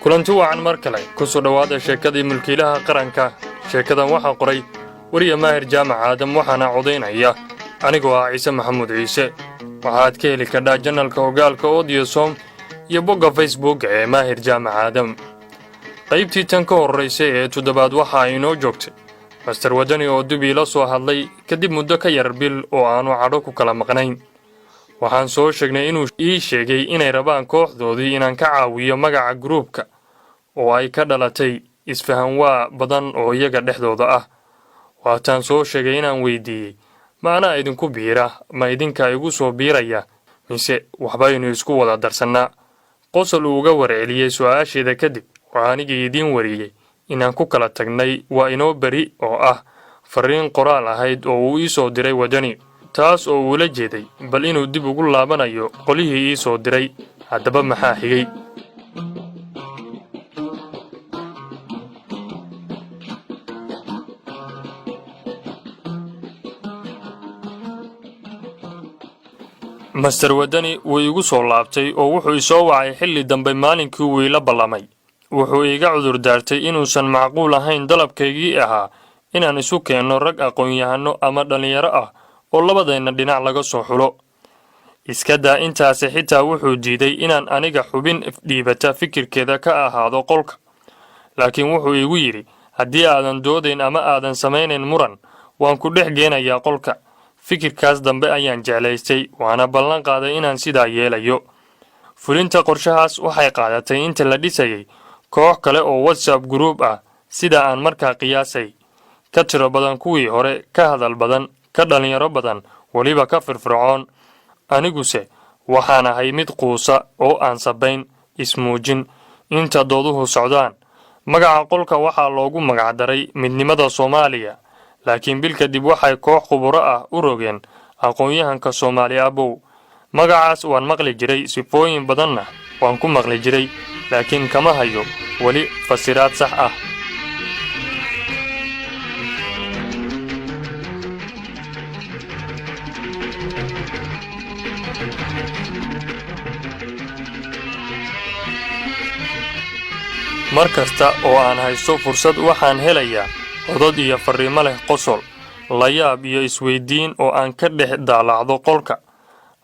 Kulanti wacan mar kale. Ku soo dhowaada sheekadii Mulkiilaha Qaranka. Sheekadan waxaa qoray weriya Maahir Jaamac Aadam, waxaana codaynaya anigoo ah Ciise Maxamuud Ciise. Waxaad ka heli kartaa channelka Ogaalka Audiosom iyo bogga Facebook ee Maahir Jaamac Aadam. Qaybtii tan ka horraysay ee toddobaad waxa ay inoo joogtay Master Wadani oo dib iila soo hadlay kadib muddo ka yar bil oo aanu cadho ku kala maqnayn. Waxaan soo sheegnay inuu ii sheegay inay rabaan kooxdoodii inaan ka caawiyo magaca groupka oo ay ka dhalatay isfahanwaa badan oo iyaga dhexdooda ah. Waataan soo sheegay inaan weydiiyey: ma anaa idinku biira, ma idinka igu soo biiraya, mise waxbaynu isku wada darsannaa? Qosol uu uga warceliyey su'aasheeda kadib, waxaa anigii idiin wariyey inaan ku kala tagnay "waa inoo beri", oo ah farriin qoraal ahayd oo uu ii soo diray Wadani, taas oo uula jeeday bal inuu dib ugu laabanayo qolihii ii soo diray. Haddaba maxaa xigay? Master Wadani wuu igu soo laabtay oo wuxuu isoo wacay xilli dambe maalinkii uu ila ballamay. Wuxuu iiga cudur daartay inuusan macquul ahayn dalabkaygii ahaa inaan isu keenno rag aqoon-yahano ama dhallinyaro ah oo labadeenna dhinac laga soo xulo. Iska daa intaasi, xitaa wuxuu diiday inaan aniga xubin dhiibata fikirkeeda ka ahaado qolka. Laakiin wuxuu igu yidhi: "Haddii aadan doodayn ama aadan samaynayn muran, waan ku dhex geenayaa qolka." Fikirkaas dambe ayaan jeclaystay, waana ballan qaaday inaan sidaa yeelayo. Fulinta qorshahaas waxay qaadatay inta la dhisayay koox kale oo WhatsApp group ah, sida aan markaa qiyaasay, ka tiro badan kuwii hore, ka hadal badan, ka dhallinyaro badan, weliba ka firfircoon. Aniguse waxaan ahay mid quusa oo aan sabayn ismuujin inta dooduhu socdaan. Magaca qolka waxaa loogu magacdaray Midnimada Soomaaliya, laakiin bil kadib waxay koox khuburo ah u rogeen Aqoon-yahanka Soomaali Abow. Magacaas waan maqli jiray, sifooyin badanna waan ku maqli jiray, laakiin kama hayo weli fasiraad sax ah. Mar kasta oo aan haysto fursad, waxaan helayaa codod iyo farriimo leh qosol, layaab iyo isweydiin oo aan ka dhex daalacdo qolka.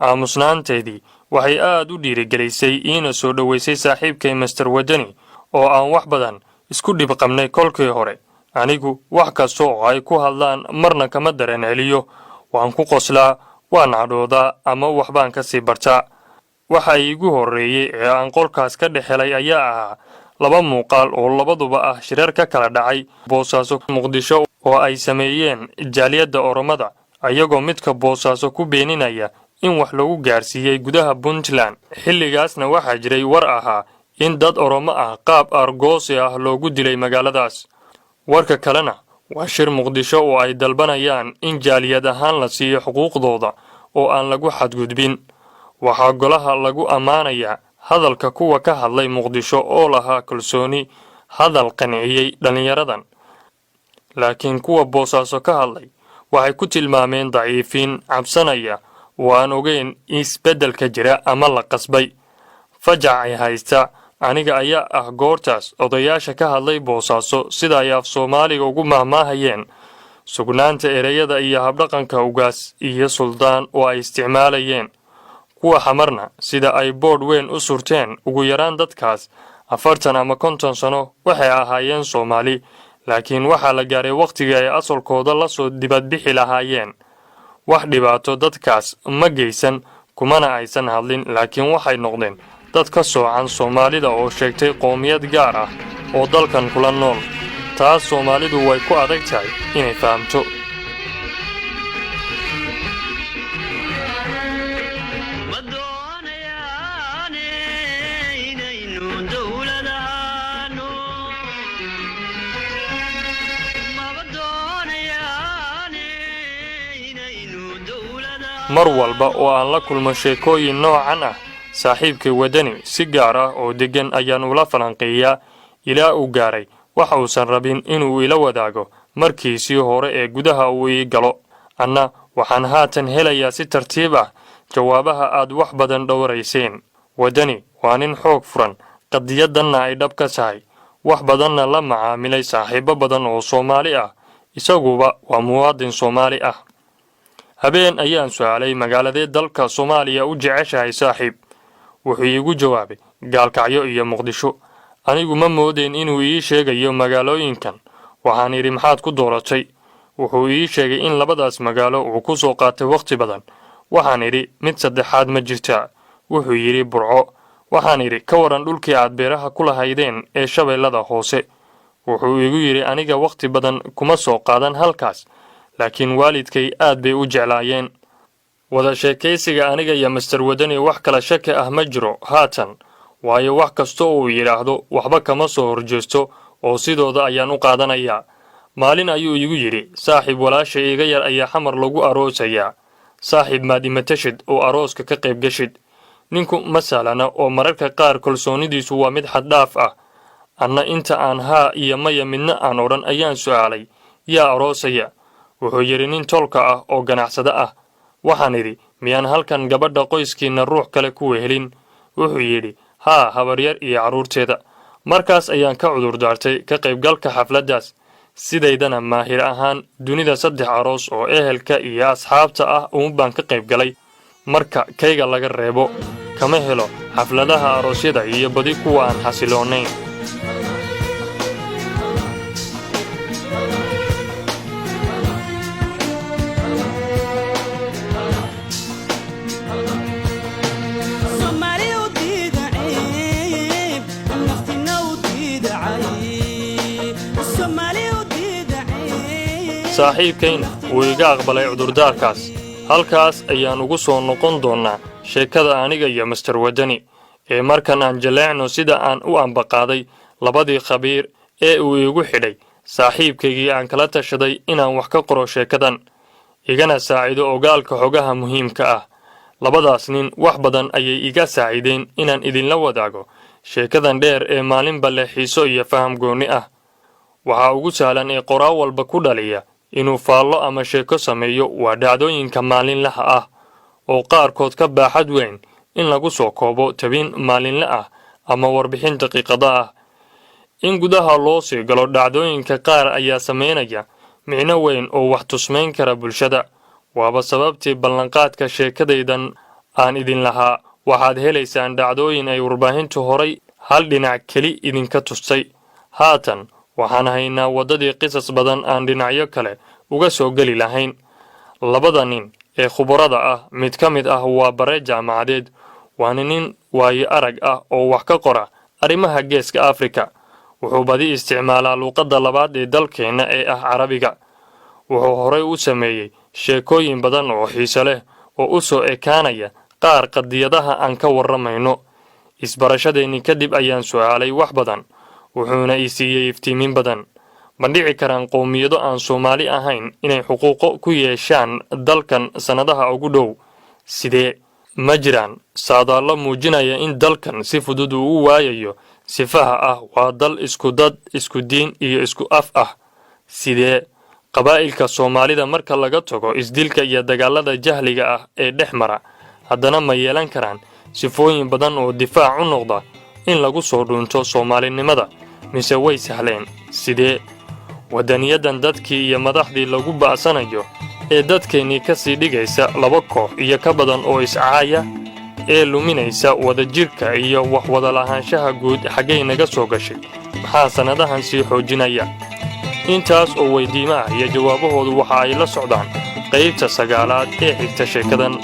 Aamusnaanteedii waxay aad u dhiirigelisay iina soo dhoweysay saaxiibkay Master Wadani oo aan wax badan isku dhib qabnay kolkii hore. Anigu wax kasta oo ay ku hadlaan marna kama dareen celiyo. Waan ku qoslaa, waan cadhoodaa ama waxbaan ka sii bartaa. Waxa iigu horreeyey ee aan qolkaas ka dhex helay ayaa ahaa laba muuqaal oo labaduba ah shirar ka kala dhacay Boosaaso, Muqdisho oo ay sameeyeen jaaliyadda Oromada, ayagoo midka Boosaaso ku beeninaya in wax lagu gaarsiiyey gudaha Puntland. Xilligaasna waxaa jiray war ahaa in dad Oromo ah qaab argoosi ah loogu dilay magaaladaas. Warka kalena waa shir Muqdisho oo ay dalbanayaan in jaaliyad ahaan la siiyo xuquuqdooda oo aan lagu xadgudbin. Waxaa golaha lagu ammaanayaa hadalka kuwa ka hadlay Muqdisho oo lahaa kalsooni, hadal qanciyey dhallinyaradan. Laakiin kuwa Boosaaso ka hadlay waxay ku tilmaameen daciifiin cabsanaya oo aan ogeyn isbeddelka jira ama la qasbay. Fajac ay haysta aniga ayaa ah goortaas odayaasha ka hadlay Boosaaso sida ay af Soomaaliga ugu mahmaahayeen, sugnaanta ereyada iyo habdhaqanka ugaas iyo suldaan oo ay isticmaalayeen. Kuwa Xamarna sida ay boodh weyn u surteen. Ugu yaraan dadkaas 40 ama 50 sano waxay ahaayeen Soomaali, laakiin waxaa la gaaray wakhtigii ay asalkooda la soo dibadbixi lahaayeen. Wax dhibaato dadkaas ma geysan, kumana aysan hadlin, laakiin waxay noqdeen dad ka soocan Soomaalida oo sheegtay qoomiyad gaar ah oo dalkan kula nool. Taas Soomaalidu way ku adag tahay inay fahamto. Ma doonayaane inaynu dowlad ahaano, maba doonayaane inaynu dowlad. Mar walba oo aan la kulmo sheekooyin noocan ah, saaxiibkay Wadani si gaar ah oo deggan ayaan ula falanqeeyaa ilaa uu gaaray waxa uusan rabin inuu ila wadaago markiisii hore ee gudaha uu ii galo. Anna waxaan haatan helayaa si tartiib ah jawaabaha aad wax badan dhowrayseen. Wadani waa nin xoog furan. Qadiyaddanna ay dhab ka tahay, wax badanna la macaamilay saaxiibo badan oo Soomaali ah. Isaguba waa muwaadin Soomaali ah. Habeen ayaan su'aalay, "Magaaladee dalka Soomaaliya u jeceshahay, saaxiib?" Wuxuu iigu jawaabay, "Gaalkacyo iyo Muqdisho." Anigu ma moodeyn inuu ii sheegayo magaalooyinkan. Waxaan idhi, "Maxaad ku dooratay?" Wuxuu ii sheegay in labadaas magaalo uu ku soo qaatay wakhti badan. Waxaan idhi, "Mid saddexaad ma jirtaa?" Wuxuu yidhi, "Burco." Waxaan idhi, "Ka waran dhulkii aad beeraha ku lahaydeen ee Shabeellada Hoose?" Wuxuu igu yidhi, "Aniga wakhti badan kuma soo qaadan halkaas, laakiin waalidkay aad bay u jeclaayeen." Wada sheekaysiga aniga iyo Mister Wadani wax kala shaki ah ma jiro haatan, waayo wax kasta uu yidhaahdo waxba kama soo horjeesto oo sidooda ayaan u qaadanayaa. Maalin ayuu igu yidhi, "Saaxiib, walaasha iga yar ayaa Xamar lagu aroosayaa. Saaxiib, maad imatashid oo arooska ka qayb geshid?" Ninku ma sahlana oo mararka qaar kalsoonidiisu waa mid xaddhaaf ah. Anna inta aan haa iyo maya midna aan odhan ayaan su'aalay, "Yaa aroosaya?" Wuxuu yidhi, "Nin tolka ah oo ganacsado ah." Waxaan idhi, "Miyaan halkan gabadha qoyskiinna ruux kale ku wehelin?" Wuxuu yidhi, "Haa, habaryar iyo carruurteeda." Markaas ayaan ka cudur daartay ka qaybgalka xafladdaas. Sidaydana maahir ahaan dunida saddex aroos oo ehelka iyo asxaabta ah uun baan ka qayb galay marka kayga laga reebo. Kama helo xafladaha aroosyada iyo badi kuwa aan xasiloonayn. Soomaali u diida ceeb, naftina u diida cayb. Soomaali u diida ceeb. Saaxiibkayna wuu iga aqbalay cudurdaarkaas. Halkaas ayaan ugu soo noqon doonnaa sheekada aniga iyo Mister Wadani ee markan aan jaleecno sida aan u ambaqaaday labadii khabiir ee uu iigu xidhay saaxiibkaygii aan kala tashaday inaan wax ka qoro sheekadan, igana saacido ogaalka xogaha muhiimka ah. Labadaas nin wax badan ayay iga saacideen inaan idinla wadaago sheekadan dheer ee maalinba leh xiiso iyo faham goonni ah. Waxaa ugu sahlan ee qoraal walba ku dhaliya inuu faallo ama sheeko sameeyo waa dhacdooyinka maalinlaha ah oo qaarkood ka baaxad weyn in lagu soo koobo tabin maalinle ah ama warbixin daqiiqada ah. In gudaha loo sii galo dhacdooyinka qaar ayaa sameynaya micno weyn oo wax tusmayn kara bulshada. Waaba sababtii ballanqaadka sheekadaydan aan idin lahaa, waxaad helaysaan dhacdooyin ay warbaahintu horay hal dhinac keli idinka tustay. Haatan waxaan haynaa waddadii qisas badan aan dhinacyo kale uga soo geli lahayn. Labada nin ee khubarada ah mid ka mid ah waa bare jaamacadeed, waana nin waayo arag ah oo wax ka qora arrimaha Geeska Afrika. Wuxuu badi isticmaalaa luuqadda labaad ee dalkeenna ee ah Carabiga. Wuxuu horay u sameeyey sheekooyin badan oo xiise leh oo u soo ekaanaya qaar qadiyadaha aan ka warramayno. Isbarashadeenni kadib ayaan su'aalay wax badan, wuxuuna i siiyey iftiimin badan. Ma dhici karaan qowmiyado aan Soomaali ahayn inay xuquuqo ku yeeshaan dalkan sannadaha ugu dhow? Sidee? Ma jiraan saadaallo muujinaya in dalkan si fudud uu u waayayo sifaha ah waa dal isku dad, isku diin iyo isku af ah? Sidee? Qabaa'ilka Soomaalida marka laga tago isdilka iyo dagaalada jahliga ah ee dhex mara, haddana ma yeelan karaan sifooyin badan oo difaac u noqda in lagu soo dhuunto Soomaalinimada, mise way sahleen? Sidee? Waddaniyadan dadkii iyo madaxdii lagu ba'sanayo ee dadkeennii ka sii dhigaysa laba koox iyo ka badan oo iscaaya ee luminaysa wadajirka iyo wax wada lahaanshaha guud, xaggay naga soo gashay? Maxaa sannadahan sii xoojinaya? Intaas oo weydiimo ah iyo jawaabahoodu waxa ay la socdaan qaybta sagaalaad ee xigta sheekadan.